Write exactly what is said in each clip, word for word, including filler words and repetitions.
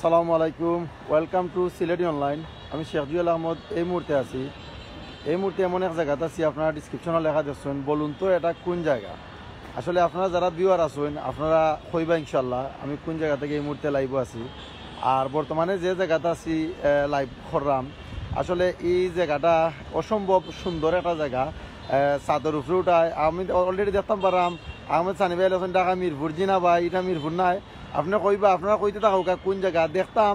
আসসালামু আলাইকুম, welcome to Sylheti অনলাইন। আমি শেখ জুয়েল আহমদ। এই মুহূর্তে আছি, এই মুহূর্তে এমন এক জায়গাত আছি, আপনারা ডিসক্রিপশনে লেখা দেখছেন, বলুন তো এটা কোন জায়গা? আসলে আপনারা যারা ভিউয়ার আছেন, আপনারা কইবা ইনশাল্লাহ আমি কোন জায়গা থেকে এই মুহূর্তে লাইভে আছি। আর বর্তমানে যে জায়গাতে আছি, লাইভ করলাম, আসলে এই জায়গাটা অসম্ভব সুন্দর একটা জায়গা। আহ, ছাদর উপরে উঠায় আমি অলরেডি দেখতাম পারাম আহমেদ সানি ভাই লেখছেন ঢাকা মিরপুর। জি না ভাই, এটা মিরপুর নায়। আপনি কইবা, আপনারা কইতে থাকউক্কা কোন জায়গা দেখতাম।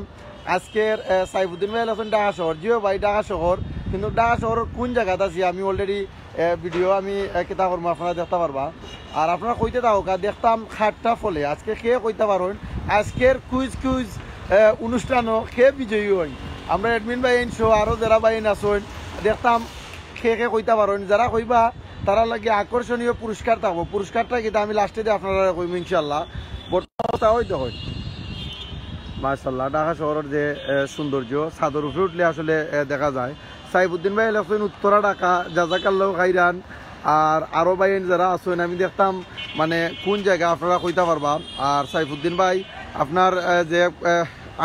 আজকের আহ, সাইফুদ্দিন ভাই লেখছেন ঢাকা শহর। জিও ভাই, ঢাকা শহর, কিন্তু ঢাকা শহরের কোন জায়গাত আছি আমি অলরেডি ভিডিও আমি আহ, কিতা করবো, আপনারা দেখতে পারবা। আর আপনারা কইতে থাকউক্কা, দেখতাম খাটটা ফলে আজকে কে কইতে পারইন আজকের কুইজ কুইজ আহ, অনুষ্ঠানও কে বিজয়ী হইন। আমরা অ্যাডমিন ভাই আইন সহ আরও যারা ভাই আইন আছইন, দেখতাম কে কে কইতে পারইন। যারা কইবা, তারা লাগি আকর্ষণীয় পুরস্কার থাকবো। পুরস্কারটা কিন্তু আমি লাস্টে দিয়ে আপনারা কইমু ইনশাল্লাহ। বর্তমান অবস্থা ওই দেখইন, মাশাল্লাহ, ঢাকা শহরের যে আহ, সৌন্দর্য, ছাদর উপরে উঠলে আসলে আহ, দেখা যায়। সাইফুদ্দিন ভাই লেখছেন উত্তরা ঢাকা, জাজাকাল্লাহ খাইরান। আর আরও ভাই যারা আছেন, আমি দেখতাম মানে কোন জায়গা, আপনারা কইতা পারবা। আর সাইফুদ্দিন ভাই, আপনার আহ, যে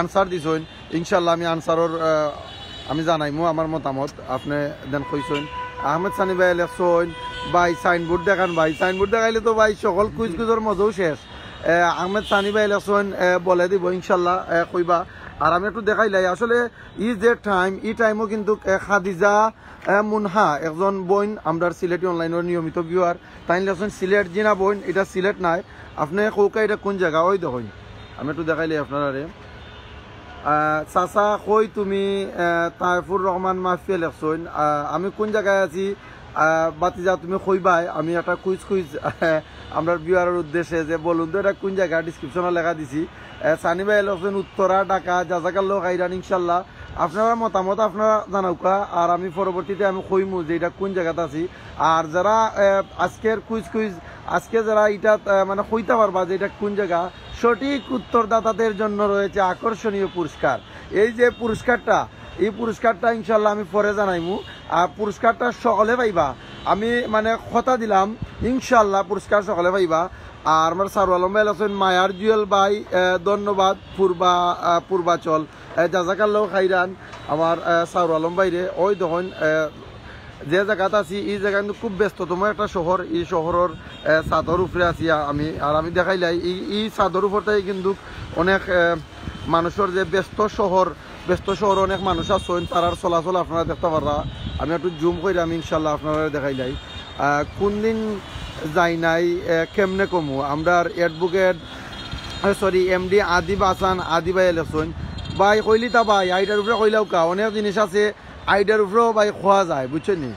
আনসার দিছেন, ইনশাল্লাহ আমি আনসারর আহ, আমি জানাইমু আমার মতামত, আপনি দেন কইছেন। আহমেদ সানি ভাই লেখছেন, ভাই সাইনবোর্ড দেখান ভাই, সাইনবোর্ড দেখাইলে তো ভাই সকল কুইজ কুইজর মজাও শেষ। আহ, আহমেদ সানি ভাই লেখছেন, আহ, বলে দিব ইনশাল্লাহ, আহ, কইবা। আর আমি একটু দেখাইলাই আসলে ই যে টাইম, ই টাইমও কিন্তু আহ, খাদিজা আহ, মুনহা, একজন বইন, আমরার সিলেটি অনলাইনের নিয়মিত ভিউয়ার, তাইন লেখছেন সিলেট। জি না বইন, এটা সিলেট নাই। আপনি কউক্কা এটা কোন জায়গা? ওই দেখইন, আমি একটু দেখাইলাই আপনারারে। আহ, চাচা কই তুমি? আহ, তাইফুর রহমান মাফিয়া লেখছইন। আহ, আমি কোন জায়গায় আছি? আহ, বাতিজা তুমি কইবায়, আমি একটা কুইজ কুইজ আমরার ভিউয়ারের উদ্দেশ্যে যে বলুন তো এটা কোন জায়গা, ডিসক্রিপশনে লেখা দিছি। আহ, সানি ভাই লেখছইন উত্তরা ঢাকা, জাজাকাল্লাহ খাইরান। ইনশাল্লাহ আপনারা মতামত আপনারা জানাউক্কা, আর আমি পরবর্তীতে আমি কইমু যে এটা কোন জায়গাত আছি। আর যারা আহ, আজকের কুইজ কুইজ আজকে যারা এটা আহ, মানে কইতা পারবা যে এটা কোন জায়গা, সঠিক উত্তরদাতাদের জন্য রয়েছে আকর্ষণীয় পুরস্কার। এই যে পুরস্কারটা, এই পুরস্কারটা ইনশাল্লাহ আমি পরে জানাইমু। আর পুরস্কারটা সকলে পাইবা, আমি মানে কথা দিলাম, ইনশাল্লাহ পুরস্কার সকলে পাইবা। আর আমার সারু আলম ভাই আছেন, মায়ার জুয়েল ভাই, আহ, ধন্যবাদ। পূর্বা আহ, পূর্বাচল, আহ, জাজাকাল্লাহ খাইরান। আমার আহ, সারু আলম ভাইরে, ওই দেখইন আহ, যে জায়গাত আছি, এই জায়গা কিন্তু খুব ব্যস্ততম একটা শহর। এই শহরের আহ, ছাদর উপরে আছি আমি, আর আমি দেখাইলাই এই এই ছাদর উপরটাই কিন্তু অনেক আহ, মানুষের যে ব্যস্ত শহর, ব্যস্ত শহরে অনেক মানুষ আছেন, তারার চলাচল আপনারা দেখতে পাররা। আমি একটু জুম করে আমি ইনশাল্লাহ আপনারা দেখাইলাই। আহ, কোন দিন যাই নাই, আহ, কেমনে কমু? আমরার অ্যাডভোকেট, সরি, এমডি আদিব হাসান আদিবাই লেখছইন, ভাই কইলিতা ভাই, আইটার উপরে কইলাউক্কা, অনেক জিনিস আছে আইটার উপরেও ভাই খোয়া যায়, বুঝছেন নি?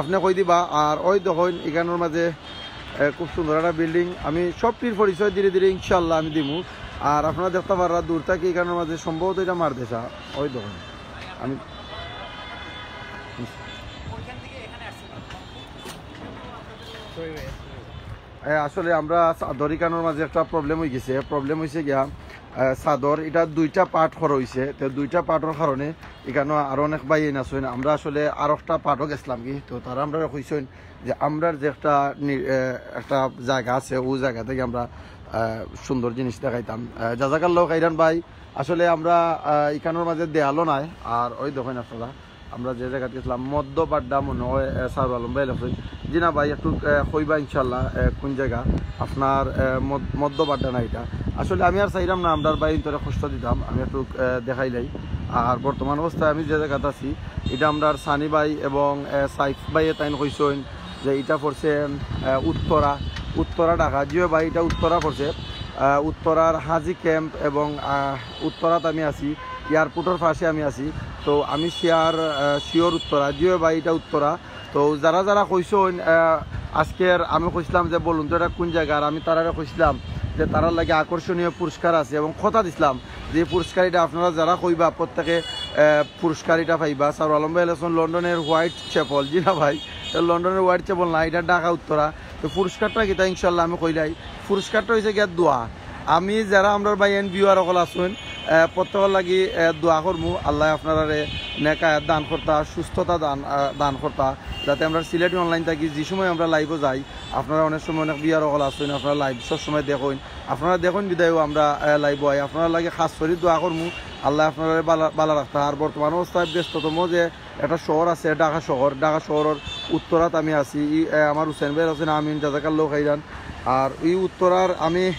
আপনি কই দিবা। আর ওই দেখইন এখানোর মাঝে আহ, খুব সুন্দর একটা বিল্ডিং। আমি সবটির পরিচয় ধীরে ধীরে ইনশাল্লাহ আমি দিমু। আর আপনারা দেখতে পাররা দূর থাকি এখানোর মাঝে সম্ভবত এটা মারদেশা। ওই দেখইন আমি এ, আসলে আমরা চাদর ইখানোর মাঝে একটা প্রবলেম হয়ে গেছে। প্রবলেম হয়েছে গিয়া, আহ, চাদর এটা দুইটা পার্ট করা হয়েছে, তো দুইটা পার্টর কারণে এখানে আরো অনেক ভাই আইন আছেন। আমরা আসলে আর একটা পার্টও গেছিলাম কি, তো তারা আমরা কইছেন যে আমরার যে একটা নি-, আহ, একটা জায়গা আছে, ওই জায়গা থেকে আমরা আহ, সুন্দর জিনিস দেখাইতাম। আহ, জাজাকাল্লাহ খাইরান ভাই, আসলে আমরা আহ, ইখানোর মাঝে দেয়ালও নাই। আর ওই দেখইন আপনারা, আমরা যে জায়গাত গেছিলাম মদ্য বাড্ডা মনে হয়, আহ, সারু আলম ভাই লেখছইন। জি না ভাই, একটু আহ, কইবা ইনশাল্লাহ আহ, কোন জায়গা আপনার আহ, মদ- মদ্য বাড্ডা না এটা। আসলে আমি আর চাইলাম না আমরার ভাই তোরে কষ্ট দিতাম, আমি একটু আহ, দেখাইলাই। আর বর্তমান অবস্থায় আমি যে জায়গাত আছি, এটা আমরার সানি ভাই এবং আহ, সাইফ ভাই তাইন কইছইন যে এটা পড়ছে আহ, উত্তরা, উত্তরা ঢাকা। জিও ভাই, এটা উত্তরা পড়ছে, আহ, উত্তরার হাজি ক্যাম্প এবং আহ, উত্তরাত আমি আছি, এয়ারপোর্টের পাশে আমি আছি। তো আমি শিয়ার আহ, শিওর উত্তরা, জিও ভাই, এটা উত্তরা। তো যারা যারা কইছইন আহ, আজকের আমি কইছিলাম যে বলুন তো এটা কোন জায়গা, আর আমি তারারে কইছিলাম যে তারার লাগি আকর্ষণীয় পুরস্কার আছে এবং কথা দিছিলাম যে এই পুরস্কার এটা আপনারা যারা কইবা প্রত্যেকে আহ, পুরস্কার এটা পাইবা। সারু আলম ভাই লেখছইন লন্ডনের হোয়াইট চ্যাপেল। জি না ভাই, এটা লন্ডনের হোয়াইট চ্যাপেল না, এটা ঢাকা উত্তরা। তো পুরস্কারটা কিতা ইনশাল্লাহ আমি কইলাই। পুরস্কারটা হইছে গিয়া দোয়া। আমি যারা আমরার ভাইয়াইন ভিউয়ার অকল আছইন, আহ, প্রত্যেকর লাগি, আহ, দোয়া করমু, আল্লায় আপনারারে নেক হায়াত দান করতা, সুস্থতা দান, আহ, দান করতা, যাতে আমরা সিলেটি অনলাইন থাকি যে সময় আমরা লাইভও যাই, আপনারা অনেক সময় অনেক ভিউয়ার অকল আছইন, আপনারা লাইভ সব সময় দেখইন, আপনারা দেখইন বিদায়ও আমরা, আহ, লাইভও আই, আপনারার লাগি খাস করি দোয়া করমু, আল্লায় আপনারারে বালা, বালা রাখতা। আর বর্তমান অবস্থায় ব্যস্ততম যে একটা শহর আছে ঢাকা শহর, ঢাকা শহরর উত্তরাত আমি আছি। ই, এ, আমার হুসেন ভাই আছইন, আমিন, জাজাকাল্লাহ খাইরান। আর এই উত্তরার আমি, এ,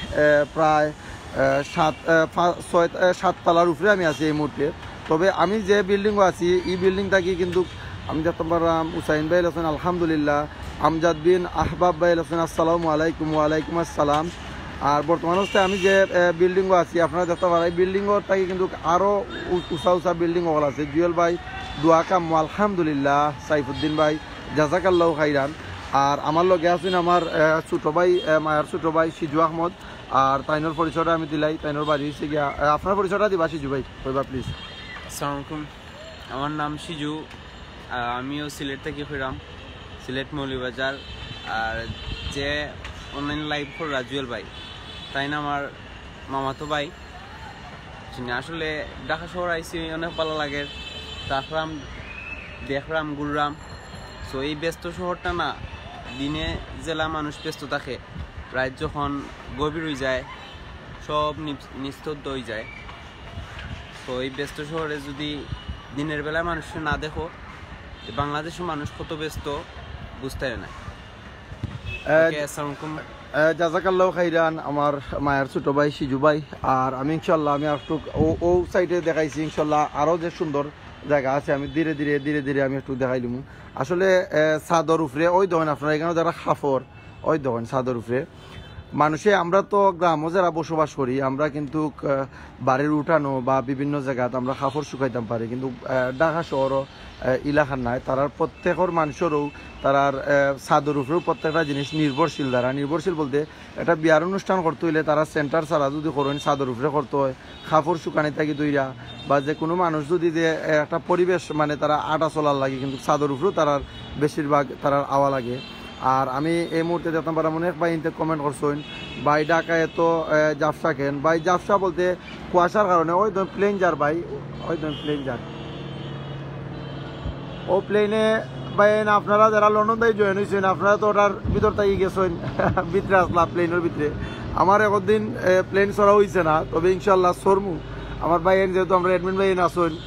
প্রায়, এ, সাত, এ, পাঁচ, ছয়, এ, সাত তলার উপরে আমি আছি এই মুহূর্তে। তবে আমি যে বিল্ডিংও আছি, এই বিল্ডিং থাকি কিন্তু আমি দেখতাম পারলাম হুসাইন ভাই আছইন, আলহামদুলিল্লাহ। আমজাদ বিন আহবাব ভাই আছইন, আসসালামু আলাইকুম। ওয়ালাইকুম আসসালাম। আর বর্তমান অবস্থায় আমি যে, এ, বিল্ডিংও আছি, আপনারা দেখতা পাররা, এই বিল্ডিংও থাকি কিন্তু আরো উ-, উঁচা উঁচা বিল্ডিং অকল আছে। জুয়েল ভাই, দোয়া কাম, আলহামদুলিল্লাহ। সাইফুদ্দিন ভাই, জাজাকাল্লাহ খাইরান। আর আমার লগে আছইন আমার, এ, ছোট ভাই, এ, মায়ার ছোট ভাই সিজু আহমদ। আর তাইনর পরিচয়টা আমি দিলাই, তাইনর বাড়ি হইছে গিয়া, এ, আপনার পরিচয়টা দিবা সিজু ভাই, কইবা প্লিজ। আসসালামু আলাইকুম, আমার নাম সিজু। আহ, আমিও সিলেট থাকি কইরাম, সিলেট মৌলভীবাজার। আর যে অনলাইন লাইভ কররা জুয়েল ভাই, তাইন আমার মামাতো ভাই। চিনি আসলে ঢাকা শহর আইছি, অনেক ভালা লাগের। থাকরাম, দেখরাম, ঘুররাম। তো এই ব্যস্ত শহরটা না, দিনে যেলা মানুষ ব্যস্ত থাকে, রাইত যখন গভীর অই যায়, সব নিপ-, নিস্তব্ধ অই যায়। তো এই ব্যস্ত শহরে যদি দিনের বেলায় মানুষরে না দেখো, তো বাংলাদেশর মানুষ কত ব্যস্ত বুঝতায় না। আহ, ওকে, আসসালামু আলাইকুম। আহ, জাজাকাল্লাহ খাইরান, আমার মায়ার ছোট ভাই সিজু ভাই। আর আমি ইনশাল্লাহ আমি একটু ও, ও সাইডে দেখাইছি, ইনশাল্লাহ আরো যে সুন্দর জাগা আছে, আমি ধীরে ধীরে, ধীরে ধীরে আমি একটু দেখাইলিমু। আসলে, আহ, ছাদর উপরে ওই দেখইন আপনারা, এখানে যারা খাফর, ওই দেখইন ছাদর উপরে। মানুষে, আমরা তো গ্রামও যারা বসবাস করি, আমরা কিন্তু, আহ, বাড়ির উঠানো বা বিভিন্ন জাগাত আমরা খাফর শুকাইতাম পারি, কিন্তু, আহ, ঢাকা শহরও, আহ, ইলাখান নাই। তারার প্রত্যেকর মানুষেরও তারার, আহ, ছাদর উপরেও প্রত্যেকটা জিনিস নির্ভরশীল। তারা নির্ভরশীল বলতে একটা বিয়ার অনুষ্ঠান করতে হইলে তারা সেন্টার ছাড়া যদি করইন, ছাদর উপরে করতে হয়, খাফর শুকানি থাকি দইরা, বা যে কোনো মানুষ যদি যে, আহ, একটা পরিবেশ মানে তারা আটা চলার লাগে, কিন্তু ছাদর উপরেও তারার বেশিরভাগ তারার আওয়া লাগে। আর আমি এই মুহূর্তে দেখতাম পারলাম অনেক ভাই ইনতে কমেন্ট করছইন, "ভাই ঢাকা এত, এ, ঝাপসা কেন?" ভাই ঝাপসা বলতে কুয়াশার কারণে, ওই ধরুন প্লেন যার ভাই, ওই ধরুন প্লেন যার। ও প্লেনে ভাই, না, আপনারা যারা লন্ডন থাকি জয়েন হইছইন, আপনারা তো ওটার ভিতর থাকি গেছইন, ভিতরে আসলা প্লেনের ভিতরে। আমার একদিন, এ, প্লেন চড়া হইছে না, তবে ইনশাল্লাহ চড়মু। আমার ভাই যেহেতু আমরা অ্যাডমিন ভাই আছইন,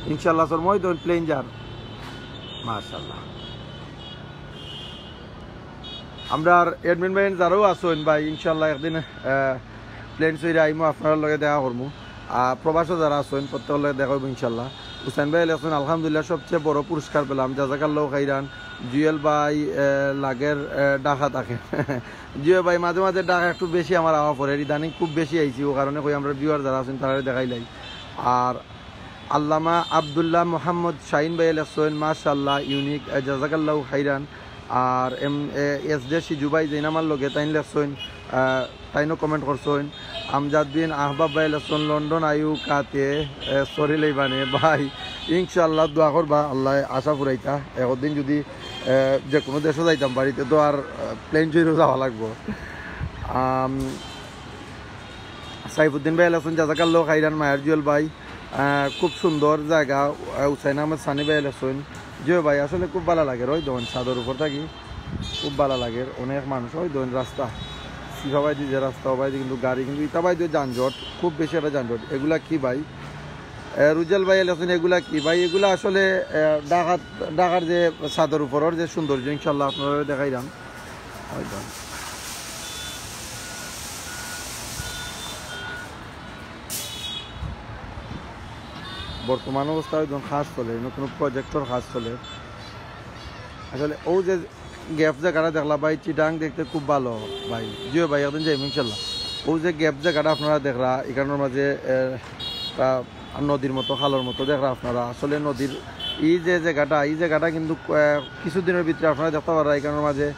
ইনশাল্লাহ চড়মু। ওই ধরুন প্লেন যার, মাশাল্লাহ। আমরার অ্যাডমিন ভাই যারাও আছইন ভাই, ইনশাল্লাহ একদিন, আহ, প্লেন চইরা আইমু, আপনারার লগে দেখা করমু। আর প্রবাসও যারা আছইন প্রত্যেকের লগে দেখা হইব ইনশাল্লাহ। হুসেন ভাই লেখছইন, "আলহামদুলিল্লাহ সবচেয়ে বড় পুরস্কার পেলাম, জাজাকাল্লাহ খাইরান।" জুয়েল ভাই, আহ, লাগের, আহ, ঢাকা থাকে। জুয়েল ভাই মাঝে মাঝে ঢাকা একটু বেশি আমার আওয়া পড়ে, ইদানিং খুব বেশি আইছি, ও কারণে কই আমরা ভিউয়ার যারা আছইন তারারে দেখাইলাই। আর আল্লামা আব্দুল্লাহ মোহাম্মদ শাহিন ভাই লেখছইন, "মাশাআল্লাহ, ইউনিক, আহ, জাজাকাল্লাহু খাইরান।" আর এম, এ, এস জে সিজু ভাই যেইন আমার লগে, তাইন লেখছইন, আহ, তাইনও কমেন্ট করছইন। আমজাদ বিন আহবাব ভাই লেখছইন, "লন্ডন আইউ কাতে, আহ, সরি লইবানে ভাই।" ইনশাআল্লাহ দোয়া করবা, আল্লাহ আশা ফুরাইতা। একদিন যদি, আহ, যে কোনো দেশে যাইতাম পারি, তে তো আর, আহ, প্লেন চড়িয়া যাওয়া লাগবো। আম, সাইফুদ্দিন ভাই লেখছইন, "জাজাকাল্লাহ খাইরান মায়ার জুয়েল ভাই।" আহ, খুব সুন্দর জাগা, আহ, হুসাইন আহমদ সানি ভাই লেখছইন। জি ভাই, আসলে খুব ভালা লাগের, ওই দেখইন ছাদর উপর থাকি খুব ভালা লাগের। অনেক মানুষ, ওই দেখইন রাস্তা, সিফাবাইদি যে রাস্তা, ওবাইদি কিন্তু গাড়ি, কিন্তু ইতাবাইদি যানজট, খুব বেশি একটা যানজট। এগুলা কি ভাই? আহ, রুজেল ভাই লেখছইন, "এগুলা কি ভাই?" এগুলা আসলে, আহ, ঢাকার, ঢাকার যে ছাদর উপরের যে সৌন্দর্য, ইনশাল্লাহ আপনারারে দেখাইরাম। ওই দেখইন। বর্তমান অবস্থায় ওই দেখইন কাজ চলে, নতুন প্রজেক্টর কাজ চলে। আসলে ও যে গ্যাপ জাগাটা দেখলা ভাই, চিটাং দেখতে খুব ভালো ভাই। জিও ভাই, একদিন যাইমু ইনশাল্লাহ। ও যে গ্যাপ জাগাটা আপনারা দেখরা, এখানোর মাঝে, এ, একটা নদীর মতো, খালর মতো দেখরা আপনারা। আসলে নদীর এই যে জাগাটা, এই জাগাটা কিন্তু, এ, কিছুদিনর ভিতরে আপনারা দেখতা পাররা, এখানোর মাঝে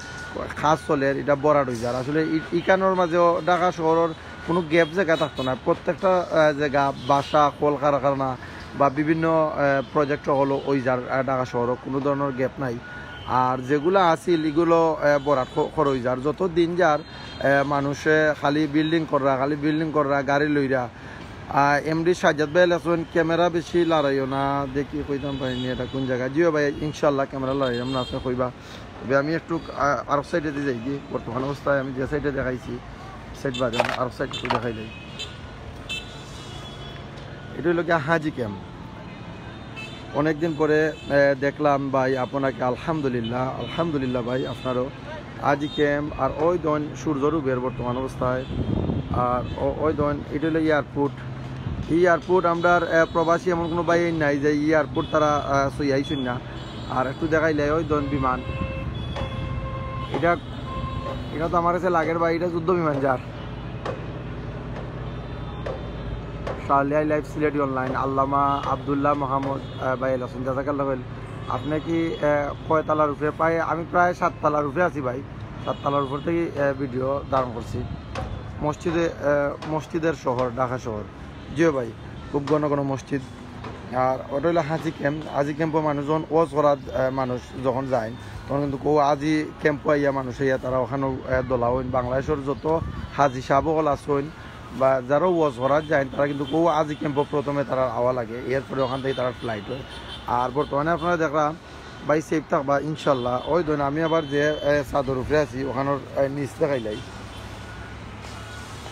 কাজ চলের, ইটা ভরাট অই যার। আসলে ই-, ইখানোর মাঝেও ঢাকা শহরর কোনো গ্যাপ জাগা থাকতো না। প্রত্যেকটা, আহ, জাগা, বাসা, কলকারখানা বা বিভিন্ন, আহ, প্রজেক্ট হকল অই যার, আহ, ঢাকা শহরো কোনো ধরনর গ্যাপ নাই। আর যেগুলা আছিল, ইগুলো, এ, বরাট খ-, খরচ। আর যত দিন যার, এ, মানুষে খালি বিল্ডিং কররা, খালি বিল্ডিং কররা, গাড়ি লইরা। আর এমডি সাজ্জাদ ভাই লেখছেন, "ক্যামেরা বেশি লড়াইও না, দেখি কইতাম পারিনি এটা কোন জায়গা।" জিও ভাই, ইনশাল্লাহ ক্যামেরা লড়াইলাম না, আপনি কইবা। তবে আমি একটু, আ, আরক সাইডে দিয়ে যাই গিয়ে, বর্তমান অবস্থায় আমি যে সাইডে দেখাইছি, সাইড বাদে আমি আরক সাইড একটু দেখাই দেই। এটা হইলো গিয়া হাজি ক্যাম্প। অনেকদিন পরে, এ, দেখলাম ভাই আপনাকে, আলহামদুলিল্লাহ, আলহামদুলিল্লাহ ভাই, আপনারও। হাজি ক্যাম্প, আর ওই দন সূর্য ডুবের বর্তমান অবস্থায়, আর ও-, ওই দন এটা হইলো এয়ারপোর্ট। এই এয়ারপোর্ট আমরার, এ, প্রবাসী এমন কোনো ভাই নাই যে এই এয়ারপোর্ট তারা, এ, সই আইসুন না। আর একটু দেখাইলে ওই দন বিমান, এটা, এটা তো আমার কাছে লাগের ভাই, এটা যুদ্ধ বিমান যার। শাহলিয়া লাইভ সিলেটি অনলাইন, আল্লামা আব্দুল্লাহ মোহাম্মদ, আহ, ভাই আছেন, জাজাকাল্লাহ খাইর। আপনি কি, আহ, কয় তালার উপরে? প্রায়, আমি প্রায় সাত তালার উপরে আছি ভাই, সাত তালার উপর থেকে, আহ, ভিডিও ধারণ করছি। মসজিদে, আহ, মসজিদের শহর, ঢাকা শহর। জিও ভাই, খুব ঘন ঘন মসজিদ। আর ওটা হইলো হাজি ক্যাম্প। হাজি ক্যাম্পও মানুষজন ওয়াজ করার, আহ, মানুষ যখন যায়, তখন কিন্তু কেউ হাজি ক্যাম্পও আইয়া মানুষ আইয়া তারা ওখানেও, আহ, দলা হইন। বাংলাদেশের যত হাজি সাহেব অকল আছইন বা যারা ওয়াজ করার যায়, তারা কিন্তু কেউ হাজি ক্যাম্পও প্রথমে তারা আওয়া লাগে, এরপরে ওখান থেকে তারা ফ্লাইট হয়। আর বর্তমানে আপনারা দেখরা ভাই সেফ থাকবা ইনশাল্লাহ। ওই ধরুন আমি আবার যে, আহ, ছাদর উপরে আছি, ওখানোর, আহ, নিচ দেখাইলাই।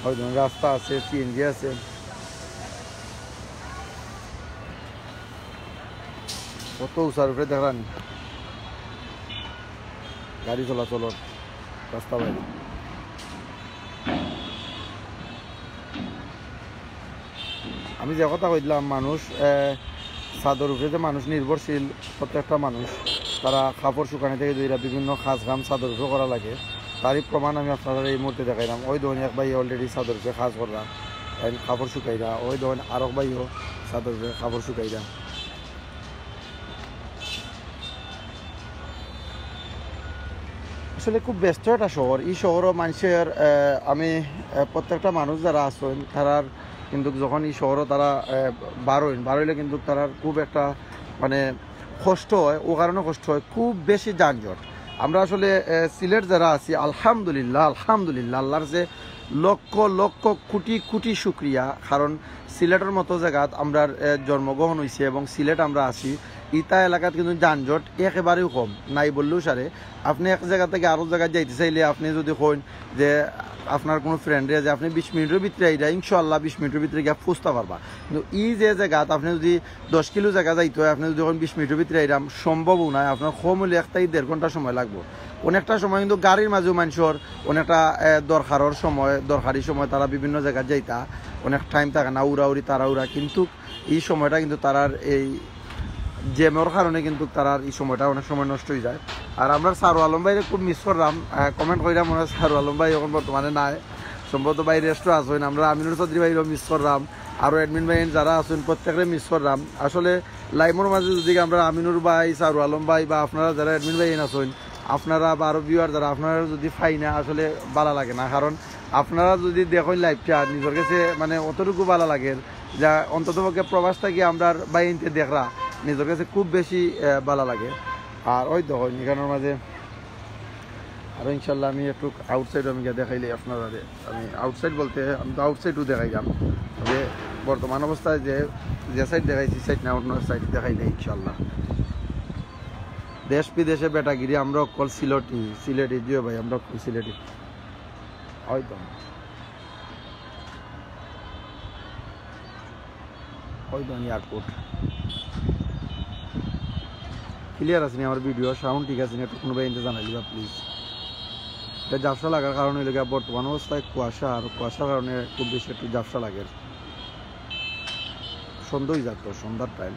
ওই ধরুন রাস্তা আছে, সিএনজি আছে। কত উঁচার উপরে দেখরানি গাড়ি চলাচলর রাস্তা বাইরে। আমি যে কথা কইলাম, মানুষ, আহ, ছাদর উপরে যে মানুষ নির্ভরশীল, প্রত্যেকটা মানুষ, তারা কাপড় শুকানি থেকে ধইরা বিভিন্ন কাজ কাম ছাদর উপরে করা লাগে। তারই প্রমাণ আমি আপনারারে এই মুহূর্তে দেখাইলাম। ওই ধরুন এক ভাই already ছাদর উপরে কাজ কররা, তাই কাপড় শুকাইরা। ওই ধরুন আরক ভাইও ছাদর উপরে কাপড় শুকাইরা। আসলে খুব ব্যস্ত একটা শহর। এই শহরও মানুষের, আহ, আমি, আহ, প্রত্যেকটা মানুষ যারা আছেন, তারার কিন্তু যখন এই শহরও তারা, আহ, বার হইন, বার হইলে কিন্তু তারার খুব একটা, মানে, কষ্ট হয়, ও কারণে কষ্ট হয়, খুব বেশি যানজট। আমরা আসলে, আহ, সিলেট যারা আছি, আলহামদুলিল্লাহ, আলহামদুলিল্লাহ, আল্লাহর যে লক্ষ লক্ষ কোটি কোটি শুক্রিয়া, কারণ সিলেটের মতো জায়গাত আমরার, আহ, জন্মগ্রহণ হইছে এবং সিলেট আমরা আছি, ইতা এলাকাত কিন্তু যানজট একেবারেও কম, নাই বললেও সারে। আপনি এক জায়গা থেকে আরো জায়গায় যাইতে চাইলে আপনি যদি কইন যে আপনার কোনো ফ্রেন্ডরে যে আপনি বিশ মিনিটের ভিতরে আইরা, ইনশাআল্লাহ বিশ মিনিটের ভিতরে গিয়া পৌঁছতে পারবা। কিন্তু এই যে জায়গাত আপনি যদি দশ কিলো জায়গা যাইতে হয়, আপনি যদি কইন বিশ মিনিটের ভিতরে আইরাম, সম্ভবও নয়। আপনার কম হইলে এক থেকে দেড় ঘন্টা সময় লাগবো। অনেকটা সময় কিন্তু গাড়ির মাঝেও মানুষের অনেকটা, এ, দরকারর সময়, দরকারি সময় তারা বিভিন্ন জায়গায় যাইতা, অনেক টাইম থাকে না, উড়াউড়ি, তাড়াহুড়া, কিন্তু এই সময়টা কিন্তু তারার এই জ্যামর কারণে কিন্তু তারার এই সময়টা অনেক সময় নষ্ট হয়ে যায়। আর আমরা সারু আলম ভাইরে খুব মিস করলাম, আহ, কমেন্ট কইরা মনে হয় সারু আলম ভাই এখন বর্তমানে নাই, সম্ভবত ভাই রেস্টও আছেন। আমরা আমিনুর চৌধুরী ভাইরও মিস করলাম, আরও অ্যাডমিন ভাই যারা আছেন প্রত্যেকরে মিস করলাম। আসলে লাইভর মাঝে যদি আমরা আমিনুর ভাই, সারু আলম ভাই বা আপনারা যারা অ্যাডমিন ভাই আছেন, আপনারা বা আরও ভিউয়ার যারা, আপনারা যদি পাই না, আসলে ভালো লাগে না। কারণ আপনারা যদি দেখেন লাইভটা, নিজের কাছে মানে অতটুকু ভালো লাগে যা অন্তত পক্ষে প্রবাস থাকি আমরা ভাই ইনতে দেখরা, নিজের কাছে খুব বেশি, আহ, ভালো লাগে। আর ওই দেখো এখানোর মাঝে আরও ইনশাল্লাহ আমি একটু আউটসাইড আমি গিয়া দেখাইলে আপনারা, আমি আউটসাইড বলতে আমি তো আউটসাইডও দেখাইলাম, তবে বর্তমান অবস্থায় যে, যে সাইড দেখাইছি সাইড না অন্য সাইড দেখাইলে ইনশাল্লাহ। দেশ বিদেশে বেটাগিরি, আমরা অকল সিলেটি, সিলেটি, জিও ভাই, আমরা অকল সিলেটি। হয়তো। হয়তো এয়ারপোর্ট। ক্লিয়ার আছে নি আমার ভিডিও? সাউন্ড ঠিক আছে নি? একটু কোনো ভাই এনতে জানাই দিবা প্লিজ। এটা ঝাপসা লাগার কারণ হইলো গিয়া বর্তমান অবস্থায় কুয়াশা, আর কুয়াশার কারণে খুব বেশি একটু ঝাপসা লাগে। সন্ধ্যা হয়ে যাতো, সন্ধ্যার টাইম।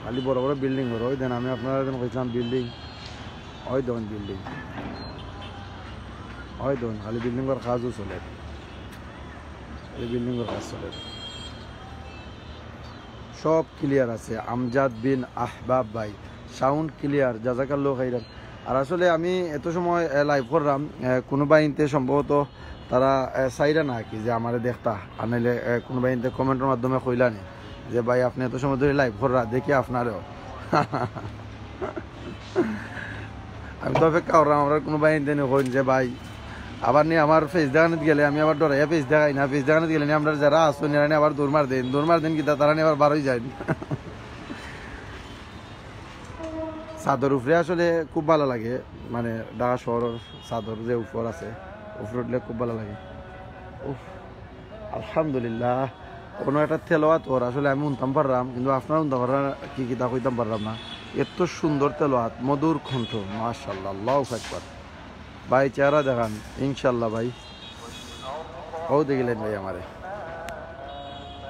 খালি বড় বড় বিল্ডিং ঘর, ওই দেন আমি আপনারা যেন কইছিলাম বিল্ডিং, ওই দেখুন বিল্ডিং, ওই দেখুন খালি বিল্ডিং ঘর কাজও চলে, খালি বিল্ডিং ঘর কাজ চলে। সব ক্লিয়ার আছে। আমজাদ বিন আহবাব ভাই, সাউন্ড ক্লিয়ার, জাজাকাল্লাহ খাইরান। আর আসলে আমি এত সময়, এ, লাইভ করলাম, এ, কোনো ভাই ইনতে সম্ভবত তারা, এ, চাইরা না কি যে আমারে দেখতা, আর নাইলে, এ, কোনো ভাই ইনতে কমেন্টের মাধ্যমে কইলা নি যে, "ভাই, আপনি এত সময় ধরে লাইভ কররা, দেখি আপনারেও।" আমি তো অপেক্ষা করলাম, আমরার কুনু ভাইয়াইন্তে নি কইন যে, "ভাই, আবার নি আমার পেজ দেখানিত গেলে আমি আবার ডরাইয়া পেজ দেখাই না, পেজ দেখানিত গেলে নি আমরার যেরা আছইন, এরা নি আবার দৌড় মার দেইন, দৌড় মার দেইন কিতা, তারা নি আবার বারই যাইন।" ছাদর উপরে আসলে খুব ভালা লাগে, মানে, ঢাকা শহরর ছাদর যে উপর আছে, উপরে উঠলে খুব ভালা লাগে। উফ, আলহামদুলিল্লাহ। কুনু একটা তেলাওয়াত অর, আসলে আমি হুনতাম পাররাম, কিন্তু আপনারা হুনতা পাররা কি কিতা কইতাম পাররাম না। এত সুন্দর তেলাওয়াত, মধুর কণ্ঠ, মাশাআল্লাহ, আল্লাহু আকবার। ভাই, চেহারা দেখান, ইনশাআল্লাহ ভাই। অউ দেখিলাইন ভাই আমারে,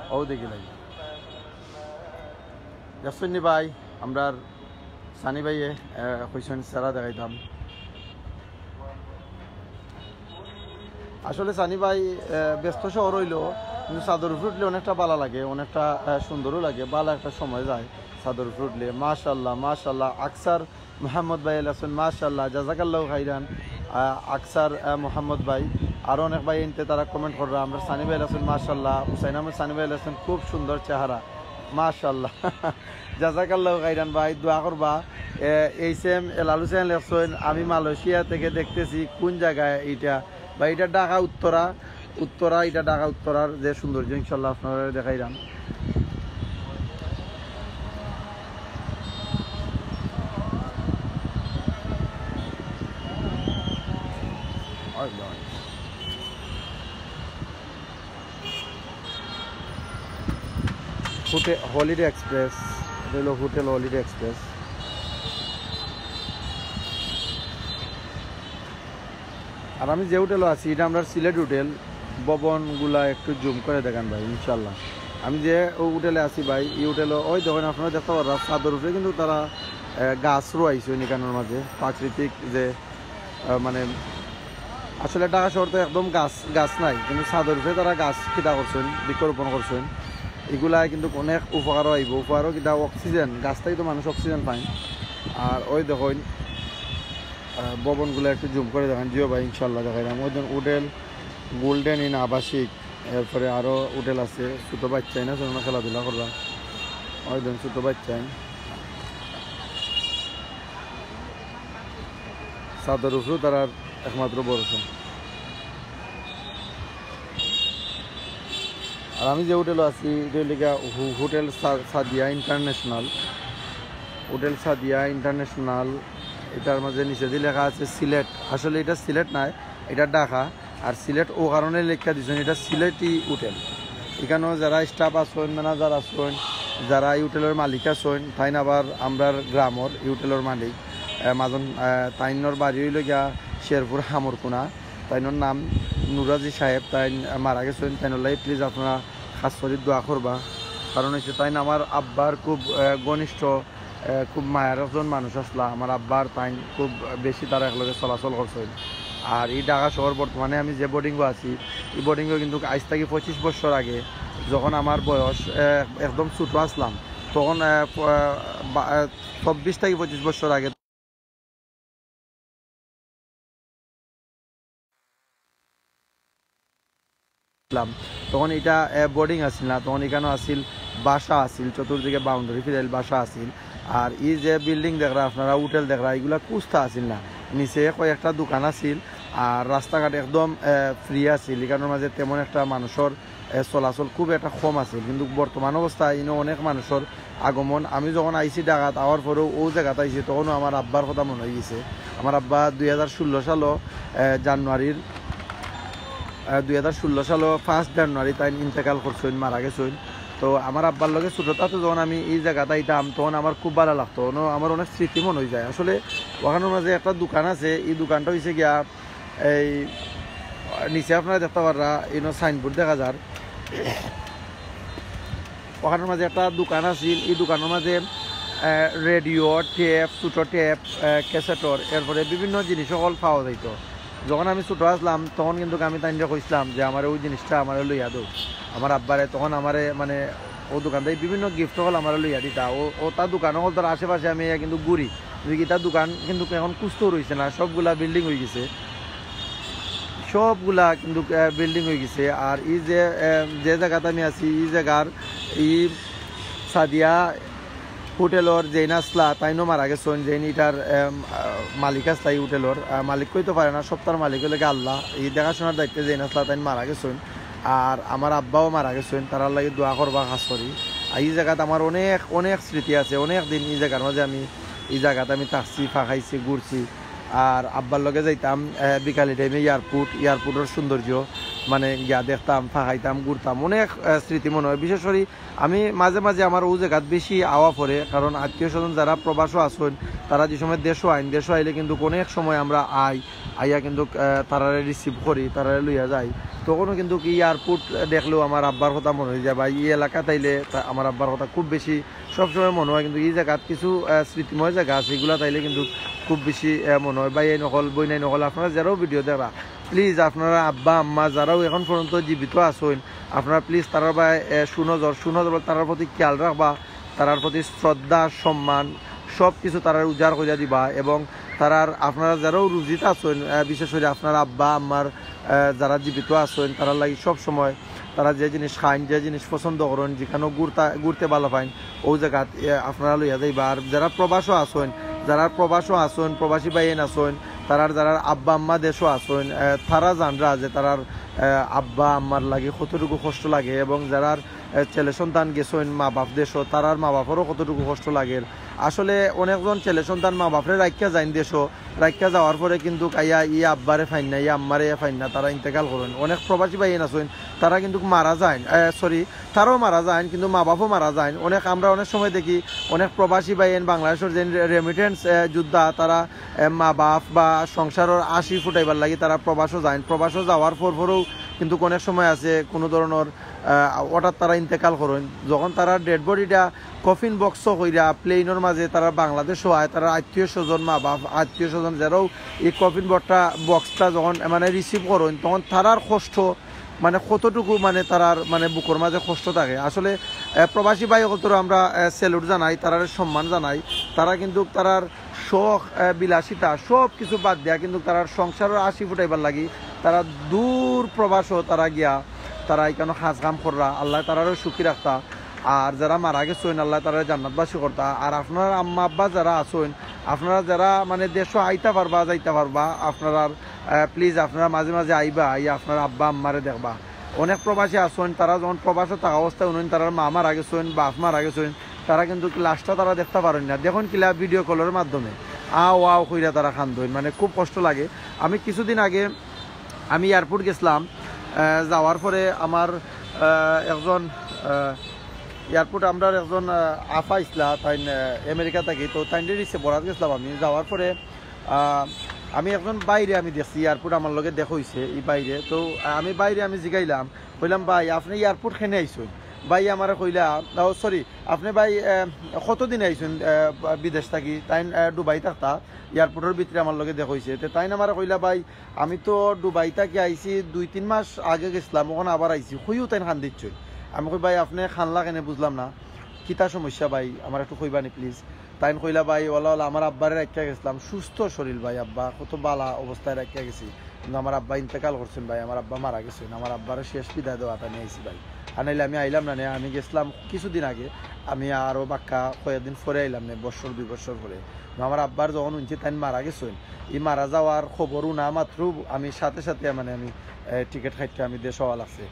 অউ দেখিলাইন। দেখছইন নি ভাই, আমরার সানি ভাইয়ে, আহ, কইছইন চেহারা দেখাইতাম। আসলে সানি ভাই, আহ, ব্যস্ত শহর অইলেও, কিন্তু ছাদর উপরে উঠলে অনেকটা ভালা লাগে, অনেকটা, আহ, সুন্দরও লাগে, ভালা একটা সময় যায় ছাদর উপরে উঠলে। মাশাআল্লাহ, মাশাআল্লাহ, আকসার মোহাম্মদ ভাই আছইন, মাশাআল্লাহ, জাযাকাল্লাহু খাইরান, আহ, আকসার, আহ, মোহাম্মদ ভাই। আরো অনেক ভাইয়াইন্তে তারা comment কররা, আমরার সানি ভাই আছইন, মাশাআল্লাহ, হুসাইন আহমদ সানি ভাই আছইন, খুব সুন্দর চেহারা, মাশাআল্লাহ। জাযাকাল্লাহু খাইরান ভাই, দোয়া করবা। এ, এইচ এম এলাল হুসেন লেখছইন, "আমি মালয়েশিয়া থেকে দেখতেছি, কোন জায়গায় এটা?" ভাই, এটা ঢাকা উত্তরা, উত্তরা, এটা ঢাকা উত্তরার যে সৌন্দর্য, ইনশাআল্লাহ আপনারারে দেখাইরাম। হোটেল হলিডে এক্সপ্রেস, এটা অইলো হোটেল হলিডে এক্সপ্রেস। আর আমি যে হোটেলো আছি, এটা আমরার সিলেট হোটেল। ভবনগুলা একটু জুম করে দেখান ভাই, ইনশাআল্লাহ। আমি যে অউ হোটেলো আছি ভাই, ই হোটেলো অউ দেখইন, আপনারা দেখতা পাররা, ছাদর উপরে কিন্তু তারা, আহ, গাছ রুয়াইছইন ইখানর মাঝে, প্রাকৃতিক যে, আহ, মানে, আসলে ঢাকা শহর তো একদম গাছ, গাছ নাই, কিন্তু ছাদর উপরে তারা গাছ কিতা করছইন, বৃক্ষরোপণ করছইন। ইগুলায় কিন্তু অনেক উপকারও অইবো, উপকারও কিতা, অক্সিজেন, গাছ থাকি তো মানুষ অক্সিজেন পাইন। আর অউ দেখইন, আহ, ভবনগুলা একটু জুম করে দেখান, জিও ভাই, ইনশাআল্লাহ দেখাইরাম। অউ দেখইন হোটেল গোল্ডেন ইন আবাসিক, এরপরে আরো হোটেল আছে, ছোট বাচ্চাইন আছে, ওরা খেলাধুলা কররা। অউ দেখইন ছোট বাচ্চাইন। ছাদর উপরেউ তারার একমাত্র ভরসা। আর আমি যে হোটেলো আছি, ইটা অইলো গিয়া হো-, হোটেল সা-, সাদিয়া ইন্টারন্যাশনাল। হোটেল সাদিয়া ইন্টারন্যাশনাল, ইটার মাঝে নিচেদি লেখা আছে সিলেট। আসলে ইটা সিলেট নায়, ইটা ঢাকা। আর সিলেট অউ কারণে লেখিয়া দিছইন, ইটা সিলেটি হোটেল। ইখানো যারা স্টাফ আছইন, ম্যানেজার আছইন, যারা ই হোটেলর মালিক আছইন, তাইন আবার আমরার গ্রামর ই হোটেলর মালিক। আহ, মাজন, আহ, তাইনর বাড়ি অইলো গিয়া শেরপুর হামরকুনা। তাইনর নাম নুরাজি সাহেব, তাইন মারা গেছইন। তাইনর লাগি please আপনারা খাস করি দোয়া করবা, কারণ অইছে তাইন আমার আব্বার খুব, আহ, ঘনিষ্ঠ, আহ, খুব মায়ার একজন মানুষ আছলা। আমার আব্বার তাইন খুব বেশি তারা একলগে চলাচল করছইন। আর ই ঢাকা শহর বর্তমানে আমি যে বোর্ডিংও আছি, ই বোর্ডিংও কিন্তু আইজ থাকি পঁচিশ বছর আগে, যখন আমার বয়স, আহ, একদম ছোট আছলাম, তখন, আহ, প-, আহ, বা-, আহ, চব্বিশ থাকি পঁচিশ বছর আগে ছিলাম, তখন ইটা, আহ, বোর্ডিং আছিল না, তখন ইখানো আছিল বাসা আছিল, চতুর্দিকে বাউন্ডারি ফিরাইল বাসা আছিল। আর ই যে বিল্ডিং দেখরা আপনারা, হোটেল দেখরা, ইগুলা কুস্তা আছিল না, নিচে কয়েকটা দোকান আছিল, আর রাস্তাঘাট একদম, আহ, ফ্রি আছিল। ইখানর মাঝে তেমন একটা মানুষর, আহ, চলাচল খুব একটা কম আছিল, কিন্তু বর্তমান অবস্থায় ইনো অনেক মানুষর আগমন। আমি যখন আইছি ঢাকাত, আওয়ার পরেও অউ জাগাত আইছি, তখনও আমার আব্বার কথা মনো অইগেছে। আমার আব্বা দুই হাজার ষোলো সালো, আহ, জানুয়ারির, আহ, দুই হাজার ষোলো সালো first জানুয়ারি তাইন ইন্তেকাল করছইন, মারা গেছইন। তো আমার আব্বার লগে ছোট থাকতে যখন আমি ই জাগাত আইতাম, তখন আমার খুব ভালা লাগতো, অনো আমার অনেক স্মৃতি মনো অইযায়। আসলে অখানর মাঝে একটা দোকান আছে, ই দোকানটা অইছে গিয়া এই নিচে আপনারা দেখতা পাররা, ইনো সাইনবোর্ড দেখা যার। অখানর মাঝে একটা দোকান আছিল, ই দোকানর মাঝে, আহ, রেডিও, টেপ, ছোট টেপ, আহ, ক্যাসেটর, এরপরে বিভিন্ন জিনিস সকল পাওয়া যাইতো। যখন আমি ছোট আছলাম, তখন কিন্তু আমি তাইনরে কইছলাম যে আমারে অউ জিনিসটা আমারে লইয়া দেও, আমার আব্বারে। তখন আমারে, মানে, অউ দোকানদারি বিভিন্ন গিফট সকল আমারে লইয়া দিতা। অউ, অতা দোকান সকলতার আশেপাশে আমি আইয়া কিন্তু ঘুরি, যে ইতা দোকান কিন্তু এখন কুস্তাও রইছে না, সবগুলা বিল্ডিং অইগেছে, সবগুলা কিন্তু, আহ, বিল্ডিং অইগেছে। আর ই যে, আহ, যে জাগাত আমি আছি, ই জাগার ই সাদিয়া হোটেলর যেইন আছলা, তাইনও মারা গেছইন। যেইন ইটার, এম, আহ, মালিক আছলা ই হোটেলর, আহ, মালিক কইতো পারে না, সবতার মালিক অইলো গিয়া আল্লাহ। ই দেখাশোনার দায়িত্বে যেইন আছলা, তাইন মারা গেছইন। আর আমার আব্বাও মারা গেছইন, তারার লাগি দোয়া করবা খাছ করি। আর ই জাগাত আমার অনেক, অনেক স্মৃতি আছে, অনেক দিন ই জাগার মাঝে আমি, ই জাগাত আমি থাকছি, ফাঁকাইছি, ঘুরছি। আর আব্বার লগে যাইতাম, আহ, বিকালি টাইমে এয়ারপোর্ট, এয়ারপোর্টর সৌন্দর্য মানে গিয়া দেখতাম, ফাঁকাইতাম, ঘুরতাম, অনেক, আহ, স্মৃতি মনো অয়। বিশেষ করি আমি মাঝে মাঝে আমার অউ জাগাত বেশি আওয়া পড়ে, কারণ আত্মীয় স্বজন যারা প্রবাসও আছইন, তারা যে সময় দেশও আইন, দেশও আইলে কিন্তুক অনেক সময় আমরা আই, আইয়া কিন্তুক, আহ, তারারে রিসিভ করি, তারারে লইয়া যাই। তখনও কিন্তুক ই এয়ারপোর্ট দেখলেও আমার আব্বার কথা মনো অই যায়, বা ই এলাকাত আইলে তা-, আমার আব্বার কথা খুব বেশি সবসময় মনো অয়। কিন্তুক ই জাগাত কিছু, আহ, স্মৃতিময় জাগা আছে, ইগুলাত আইলে কিন্তুক খুব বেশি, আহ, মনো অয়। ভাইয়াইন অকল, বইনাইন অকল, আপনারা যারাও ভিডিও দেখরা, প্লিজ আপনারা আব্বা আম্মা যারাও এখন পর্যন্ত জীবিত আছইন, আপনারা প্লিজ তারার বায়, এ, সুনজর, সুনজর বলে তারার প্রতি খেয়াল রাখবা, তারার প্রতি শ্রদ্ধা, সম্মান, সব কিছু তারার উজাড় করিয়া দিবা। এবং তারার, আপনারা যারাও রুজিত আছইন, এ, বিশেষ করি আপনার আব্বা আম্মার, এ, যারা জীবিত আছইন, তারার লাগি সব সময় তারা যে জিনিস খাইন, যে জিনিস পছন্দ করইন, যেখানো ঘুরতা-, ঘুরতে ভালা পাইন, অউ জাগাত, এ, আপনারা লইয়া যাইবা। আর যারা প্রবাসও আছইন, যারা প্রবাসও আছইন, প্রবাসী ভাইয়াইন আছইন, তারার যারার আব্বা আম্মা দেশও আছইন, এ, তারা জানরা যে তারার, এ, আব্বা আম্মার লাগি কতটুকু কষ্ট লাগে, এবং যারার, এ, ছেলে সন্তান গেছইন মা বাপ দেশও, তারার মা বাপরও কতটুকু কষ্ট লাগে। আসলে অনেকজন ছেলে সন্তান মা বাপরে রাখিয়া যাইন দেশও, রাখিয়া যাওয়ার পরে কিন্তুক আইয়া ই আব্বারে পাইন না, ই আম্মারে পাইন না, তারা ইন্তেকাল করইন। অনেক প্রবাসী ভাইয়াইন আছইন, তারা কিন্তুক মারা যাইন, এ, সরি, তারাও মারা যাইন, কিন্তু মা বাপও মারা যাইন। অনেক, আমরা অনেক সময় দেখি অনেক প্রবাসী ভাইয়াইন বাংলাদেশর যে রে-, রেমিটেন্স, এ, যোদ্ধা, তারা, এ, মা বাপ বা সংসারর আশি ফুটাইবার লাগি তারা প্রবাসও যাইন। প্রবাসও যাওয়ার পর পরেও কিন্তুক অনেক সময় আছে কুনু ধরনর, এ, হঠাৎ তারা ইন্তেকাল করইন। যখন তারা ডেড বডিটা কফিন বক্সও কইরা প্লেনর মাঝে তারা বাংলাদেশও আয়, তারার আত্মীয় স্বজন, মা বাপ, আত্মীয় স্বজন যারাও ই কফিন বক্সটা, বক্সটা যখন, এ, মানে রিসিভ করইন, তখন তারার কষ্ট মানে কতটুকু মানে তারার মানে বুকর মাঝে কষ্ট থাকে। আসলে, এ, প্রবাসী ভাই অকলতরে আমরা, এ, স্যালুট জানাই, তারারে সম্মান জানাই। তারা কিন্তুক তারার শখ, এ, বিলাসিতা সব কিছু বাদ দিয়া কিন্তুক তারার সংসারর আশি ফুটাইবার লাগি তারা দূর প্রবাসও তারা গিয়া তারা ইখানো কাজ কাম কররা। আল্লায় তারারেও সুখী রাখতা। আর যারা মারা গেছইন, আল্লায় তারারে জান্নাতবাসী করতা। আর আপনার আম্মা আব্বা যারা আছইন, আপনারা যারা মানে দেশও আইতা পারবা, যাইতা পারবা, আপনারা, আহ, প্লিজ আপনারা মাঝে মাঝে আইবা, আইয়া আপনার আব্বা আম্মারে দেখবা। অনেক প্রবাসী আছইন, তারা যখন প্রবাসও থাকা অবস্থায় হুনইন তারার মা মারা গেছইন, বাপ মারা গেছইন, তারা কিন্তুক লাশটা তারা দেখতা পারইন না, দেখইন কিলা ভিডিও কলর মাধ্যমে আও আও কইরা তারা কান্দইন, মানে খুব কষ্ট লাগে। আমি কিছুদিন আগে আমি এয়ারপোর্ট গেছলাম, আহ, যাওয়ার পরে আমার, আহ, একজন, আহ, এয়ারপোর্ট আমরার একজন, আহ, আফা আছলা, তাইন, আহ, আমেরিকা থাকি, তো তাইনরে রিসিভ করাত গেছলাম আমি। যাওয়ার পরে, আহ, আমি একজন ভাইরে আমি দেখছি, এয়ারপোর্ট আমার লগে দেখা অইছে ই ভাইরে। তো, আহ, আমি ভাইরে আমি জিগাইলাম, কইলাম, "ভাই, আপনে এয়ারপোর্ট কেনে আইছইন?" ভাই আমারে কইলা, ও, সরি, আপনে ভাই, আহ, কতদিন আইছইন, আহ, বিদেশ থাকি? তাইন, আহ, দুবাই থাকতা, এয়ারপোর্টর ভিতরে আমার লগে দেখা অইছে। তে তাইন আমারে কইলা, "ভাই, আমি তো দুবাই থাকি আইছি, দুই তিন মাস আগে গেছলাম, অখন আবার আইছি।" কইও তাইন কান্দিচ্ছইন। আমি কই, "ভাই, আপনে কান্দলা কেনে বুঝলাম না, কিতা সমস্যা ভাই, আমারে একটু কইবা নি প্লিজ?" তাইন কইলা, "ভাই, ওলা ওলা আমার আব্বারে রাখিয়া গেছলাম, সুস্থ শরীর ভাই, আব্বা কত বালা অবস্থায় রাখিয়া গেছি, কিন্তু আমার আব্বা ইন্তেকাল করছইন ভাই, আমার আব্বা মারা গেছইন, আমার আব্বারে শেষ বিদায় দেওয়াত আমি আইছি ভাই, আর নাইলে আমি আইলাম না নে, আমি গেছলাম কিছুদিন আগে, আমি আরো বাক্কা কয়েকদিন পরে আইলাম নে, বছর দুই বছর পরে।" কিন্তু আমার আব্বার যখন হুনছি তাইন মারা গেছইন, ই মারা যাওয়ার খবর হুনা মাত্র আমি সাথে সাথে মানে আমি, এ, টিকিট কাটিয়া আমি দেশ আওয়া লাগছে।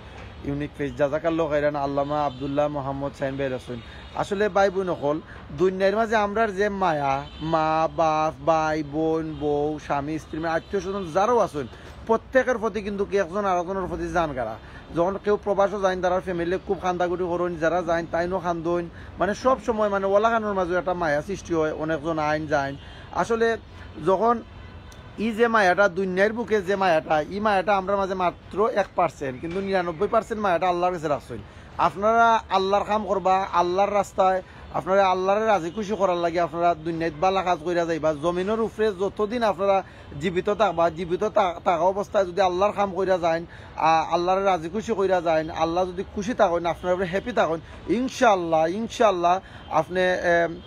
ইউনিক পেজ, জাজাকাল্লাহ খাইরান, আল্লামা আব্দুল্লাহ মোহাম্মদ সাইন ভাই রসুন। আসলে ভাই বইন অকল, দুনিয়ার মাঝে আমরার যে মায়া, মা, বাপ, ভাই, বইন, বউ, স্বামী, স্ত্রী, মানে আত্মীয় স্বজন যারাও আছইন, প্রত্যেকের প্রতি কিন্তুক একজন আরেকজনর প্রতি জান গারা। যখন কেউ প্রবাসও যাইন, তারার ফ্যামিলি খুব কান্দাকুটি করইন, যারা যাইন তাইনও কান্দইন, মানে সব সময় মানে ওলাখানর মাঝে একটা মায়া সৃষ্টি অয়, অনেকজন আইন যাইন। আসলে যখন ই যে মায়াটা, দুনিয়ার বুকে যে মায়াটা, ই মায়াটা আমরার মাঝে মাত্র এক পার্সেন্ট, কিন্তু নিরানব্বই পার্সেন্ট মায়াটা আল্লার গেছে রাখছইন। আপনারা আল্লার কাম করবা, আল্লার রাস্তায়, আপনারা আল্লারে রাজি খুশি করার লাগি আপনারা দুনিয়াত বালা কাজ কইরা যাইবা। জমিনর উপরে যতদিন আপনারা জীবিত থাকবা, জীবিত থা-, থাকা অবস্থায় যুদি আল্লার কাম কইরা যাইন, আ-, আল্লারে রাজি খুশি কইরা যাইন, আল্লা যুদি খুশি থাকইন, আপনার উপরে হ্যাপি থাকইন, ইনশাআল্লাহ, ইনশাআল্লাহ আপনে, এ,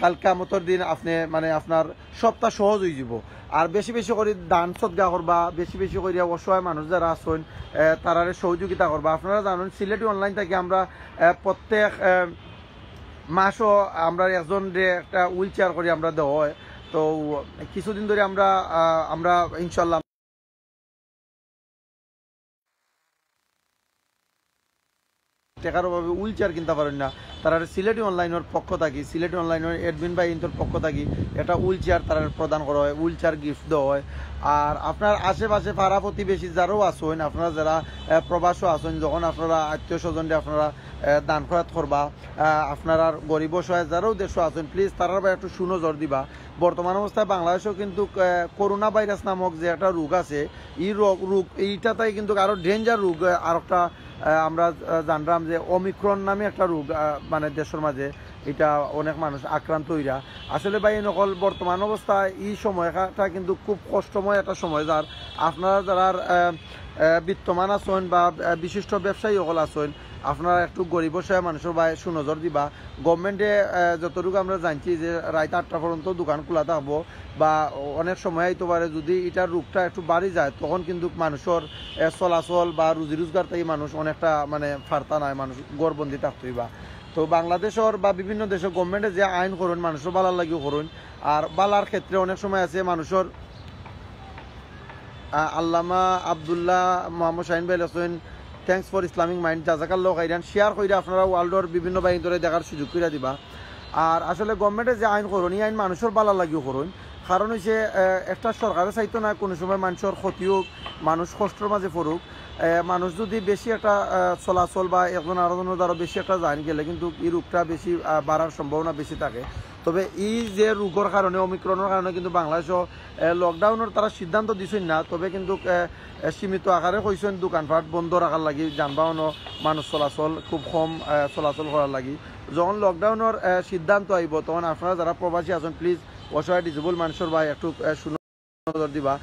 কাল কিয়ামতর দিন আপনে মানে আপনার সবটা সহজ অইযিবো। আর বেশি বেশি করি দান সদকা করবা, বেশি বেশি করি অসহায় মানুষ যারা আছইন, এ, তারারে সহযোগিতা করবা। আপনারা জানইন সিলেটি অনলাইন থাকি আমরা, এ, প্রত্যেক, এ, মাসও আমরা একজনরে একটা হুইল চেয়ার করি আমরা দেওয়া হয়। তো কিছুদিন ধরি আমরা, আহ, আমরা ইনশাল্লাহ টেকার অভাবে হুইল চেয়ার কিনতা পারইন না, তারারে সিলেটি অনলাইনর পক্ষ থাকি, সিলেটি অনলাইনর অ্যাডমিন ভাইন্তর পক্ষ থাকি একটা হুইল চেয়ার তারারে প্রদান করা হয়, হুইল চেয়ার গিফট দেওয়া হয়। আর আপনার আশেপাশে পাড়া প্রতিবেশী যারাও আছইন, আপনারা যারা, আহ, প্রবাসও আছইন, যখন আপনারা আত্মীয় স্বজনরে আপনারা, আহ, দান খয়রাত করবা, আহ, আপনারার গরিব অসহায় যারাও দেশও আছইন, প্লিজ তারার বায় একটু সুনজর দিবা। বর্তমান অবস্থায় বাংলাদেশও কিন্তু, আহ, করোনা ভাইরাস নামক যে একটা রোগ আছে, এই রোগ, রোগ এইটাতে কিন্তু আরো ডেঞ্জার রোগ, আহ, আর একটা, আহ, আমরা, আহ, জানলাম যে ওমিক্রন নামে একটা রোগ, আহ, মানে দেশর মাঝে এটা অনেক মানুষ আক্রান্ত হইরা। আসলে ভাই, এই নকল বর্তমান অবস্থায় এই সময়টা কিন্তু খুব কষ্টময় একটা সময়, যার আপনারা যারা, আহ, আহ, বিত্তমান আছইন বা, আহ, বিশিষ্ট ব্যবসায়ী সকল আছইন, আপনারা একটু গরিব অসহায় মানুষর বায় সুনজর দিবা। গভর্নমেন্টে, আহ, যতটুকু আমরা জানছি যে রাইত আটটা পর্যন্ত দোকান খোলা থাকবো, বা অনেক সময় আইতে পারে, যদি এটার রোগটা একটু বাড়ি যায়, তখন কিন্তু মানুষর, আহ, চলাচল বা রুজি রোজগার থাকি মানুষ অনেকটা মানে ফারতা নাই, মানুষ ঘরবন্দি থাকতে হইবা। তো বাংলাদেশর বা বিভিন্ন দেশর গভর্নমেন্টে যে আইন করইন, মানুষর বালার লাগিও করইন। আর বালার ক্ষেত্রে অনেক সময় আছে মানুষর, আহ, আল্লামা আব্দুল্লাহ মোহাম্মদ শাহিন ভাই লেখছইন, "Thanks for Islamic Mind, জাজাকাল্লাহ খাইরান।" শেয়ার কইরা আপনারা ওয়ার্ল্ডর বিভিন্ন ভাইন্তরে দেখার সুযোগ কইরা দিবা। আর আসলে গভর্নমেন্টে যে আইন করইন, এই আইন মানুষর বালার লাগিও করইন। কারণ হইছে, আহ, একটা সরকারে চাইতো না কোনো সময় মানুষর ক্ষতি হোক, মানুষ কষ্টর মাঝে পড়ুক। আহ, মানুষ যদি বেশি একটা, আহ, চলাচল বা একজন আরোজনের দ্বারা বেশি একটা যাইন গেলে কিন্তু এই রোগটা বেশি, আহ, বাড়ার সম্ভাবনা বেশি থাকে। তবে এই যে রোগর কারণে, ওমিক্রনের কারণে কিন্তু বাংলাদেশও, আহ, লকডাউনের তারা সিদ্ধান্ত দিছইন না, তবে কিন্তু, আহ, আহ, সীমিত আকারে কইছইন দোকানপাট বন্ধ রাখার লাগি, যানবাহনও মানুষ চলাচল খুব কম, আহ, চলাচল করার লাগি। যখন লকডাউনের, আহ, সিদ্ধান্ত আইব, তখন আপনারা যারা প্রবাসী আছেন, প্লিজ অসহায় ডিসেবল মানুষর বায় একটু, আহ, সুনজর দিবা।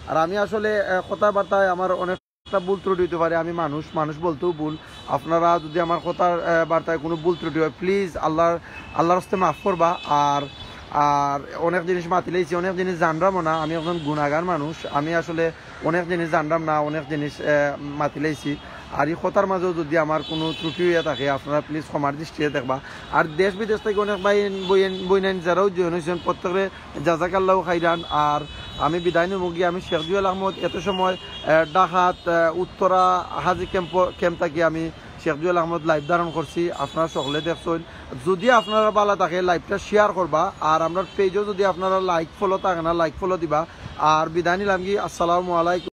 আর আমি আসলে, আহ, কথাবার্তায় আমার অনেকটা ভুল ত্রুটি হইতে পারে, আমি মানুষ, মানুষ বলতেও ভুল। আপনারা যদি আমার কথার, আহ, বার্তায় কোনো ভুল ত্রুটি হয়, প্লিজ আল্লাহর, আল্লাহর হস্তে মাফ করবা। আর, আর অনেক জিনিস মাতিলাইছি, অনেক জিনিস জানরামও না। আমি একজন গুণাগার মানুষ, আমি আসলে অনেক জিনিস জানরাম না, অনেক জিনিস, আহ, মাতিলাইছি। আর এই কথার মাঝেও যদি আমার কোনো ত্রুটি হইয়া থাকে, আপনারা প্লিজ ক্ষমার দৃষ্টিতে দেখবা। আর দেশ বিদেশ থেকে অনেক ভাই, বইন, বইনাইন যারাও জয়েন হয়েছেন, প্রত্যেকরে জাজাকাল্লাহ খাইরান। আর আমি বিদায় নিমু গিয়া, আমি শেখ জুয়েল আহমদ। এত সময়, আহ, ঢাকাত, আহ, উত্তরা হাজি ক্যাম্প, ক্যাম্প থাকি আমি শেখ জুয়েল আহমদ লাইভ ধারণ করছি, আপনারা সকলে দেখছইন। যদি আপনারা বালা থাকে, লাইভটা শেয়ার করবা। আর আমরার পেজও যদি আপনারা লাইক ফলো থাকে না, লাইক ফলো দিবা। আর বিদায় নিলাম কি, আসসালামু আলাইকুম।